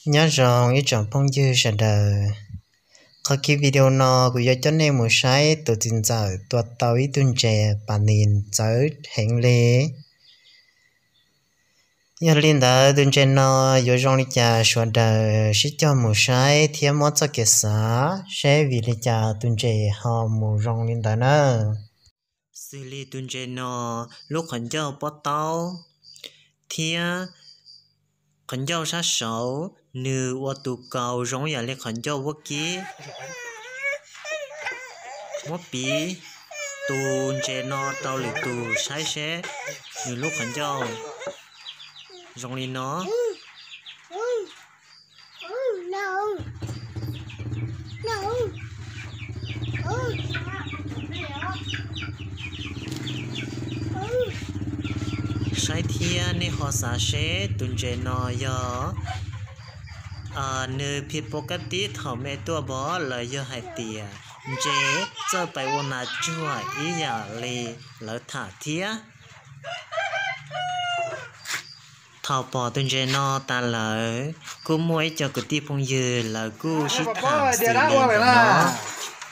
Nyob zoo ib tsoom phooj ywg sawv daws, qhov kiv video no kuv yuav coj nej mus saib tus txiv ntxawm tua tau ib tug ntses pas nis txawv heev li. Yog li ntawd tus ntses no yuav zoo li cas sawv daws sib cog mus saib thiab muab txoj kev xav seb vim li cas tus ntses ho mus zoo li ntawd na. Xws li tus ntses no, lub qhov ncauj pob taub thiab qhov ncauj sab saud nws ua tus kaus zoo yam li qhov ncauj vuab kib. Muab piv tus ntses no rau lwm tus saib seb nws lub qhov ncauj zoo li no. Saib thiab nej ho xav seb tus ntses no yog nws phim pov kab tib thaum me tuaj pov los yog hais tias ntses txawj pais ua nas tsuag ib yam li lawv tham thiab. Thaum pom tus ntses no tas lawm, kuj muaj ib co kwv tij phooj ywg lawv kuj sib tham xws li no.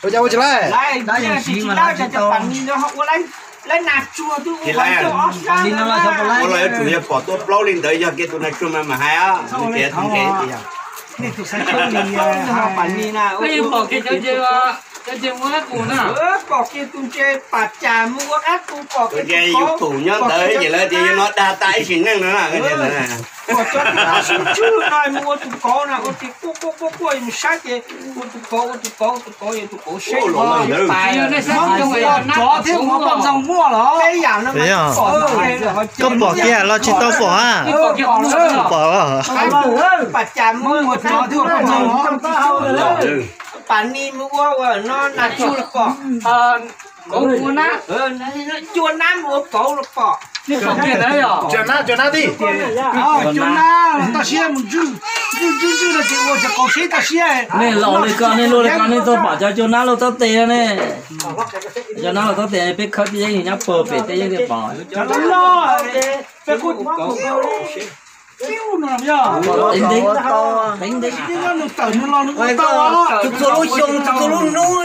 Ua los yuav tsum yog pom tuaj plaub li ntawd yog kiag tus nas tsuag mas mas hais os, tus ntses. Pom kiag tus ntses pam cas mus ua qab qus, pom kiag tus qauv, yus tus nyob ntawd ces lawv tias yog no dag tas ib sim neej no na. Pom cov tus qauv sib ntswj no mus ua tus qauv no ua tus quaj quaj quaj quaj, yus mus saib ces ua tus qauv, ua tus qauv, ua tus qauv, yus tus qauv seb. Tsov thiab muaj poj ntxoog muaj los. Koj pom kiag los tsis tau pom a? Pom, pam cas mus ua tsov thiab poj ntxoog. Pam nis mus ua no nas tsuag los pom. Cua nab mus ua kauv los pom. Cua nab, cua nab tij. Cua nab toj siab mus ntswj, ntswj ntswj ntswj no ces ua cov qauv seb toj siab. Nej laus li ko, nej luaj li ko, nej txawj pom cov cua nab luaj txhais tes ne. Cov nab luaj txhais tes peb khawb tej yeeb nyob puag pem tej yeeb thiaj pom. Cov nab loj, peb qub Tus txhua lub xyoo, tus txhua lub hnub.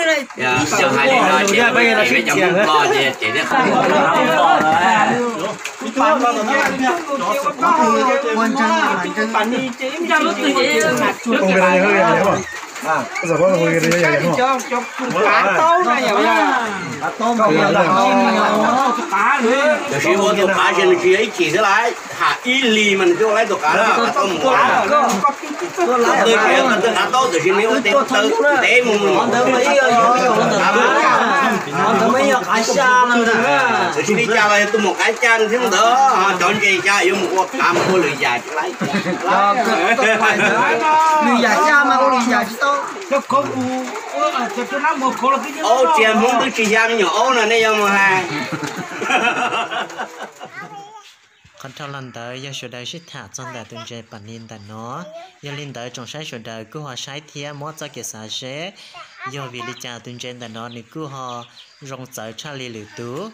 Tam sim ua tus qav ces nws tsis yog ib chim xwb lawm, tham ib hlis mas nws twb ua laib tus qav na, tau mus ua. Tus twg tseem yog tus twg qav taub, tiam sis nws ua tes ua taw ntev mus mus. Tiam sis li cas los yog tus mus qav caj thiab ntawd, cov ntses cas yuav mus ua qav mus ua lwm yam tsis laib. Lwm yam caj mas ua lwm yam tsis tau. Aub txias Hmoob twb tsis ya me nyuam aub no nej yuav mus hais. Qhov dhau los ntawd yog sawv daws sib tham txog ntawm tus ntses pam nis ntawm no. Yog li ntawd tsoom saib sawv daws kuj ho saib thiab muab txoj kev xav seb yog vim li cas tus ntses ntawm no nws kuj ho zoo txawv tshaj li lwm tus.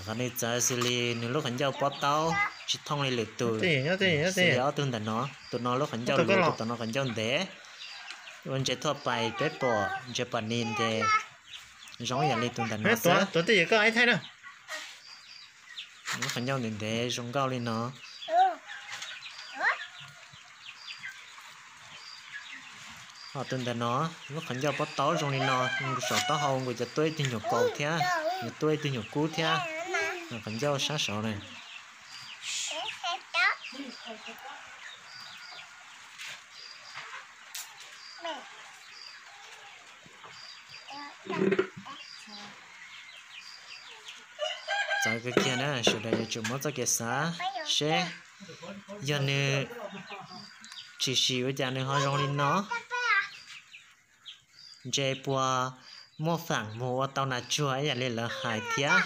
Qhov nws txawv xws li nws lub qhov ncauj pob taub tsis thooj li lwm tus, xws li ob tug ntawm no, tus no lub qhov ncauj luv, tus tom no qhov ncauj ntev. Ua ntses thuaj pais peb pom ntses pam nis ntes zoo yam li tus ntawm no xwb. Lub qhov ncauj ntev ntev zoo nkauj li no. Ho tus ntawm no, lub qhov ncauj pob taub zoo li no, nws saum taub hau nkaus cov tuaj ib tug nyuam kaus thiab, nws tuaj ib tug nyuam kub thiab, qhov ncauj sab saud na. Txawv kawg kiag na, sawv daws yuav tsum muab txoj kev xav seb yog nws tshwm sim ua cas nws ho zoo li no. Ntses puas muaj feem mus ua tau nas tsuag ib yam li lawv hais thiab.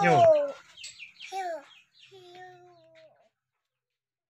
Nyuj,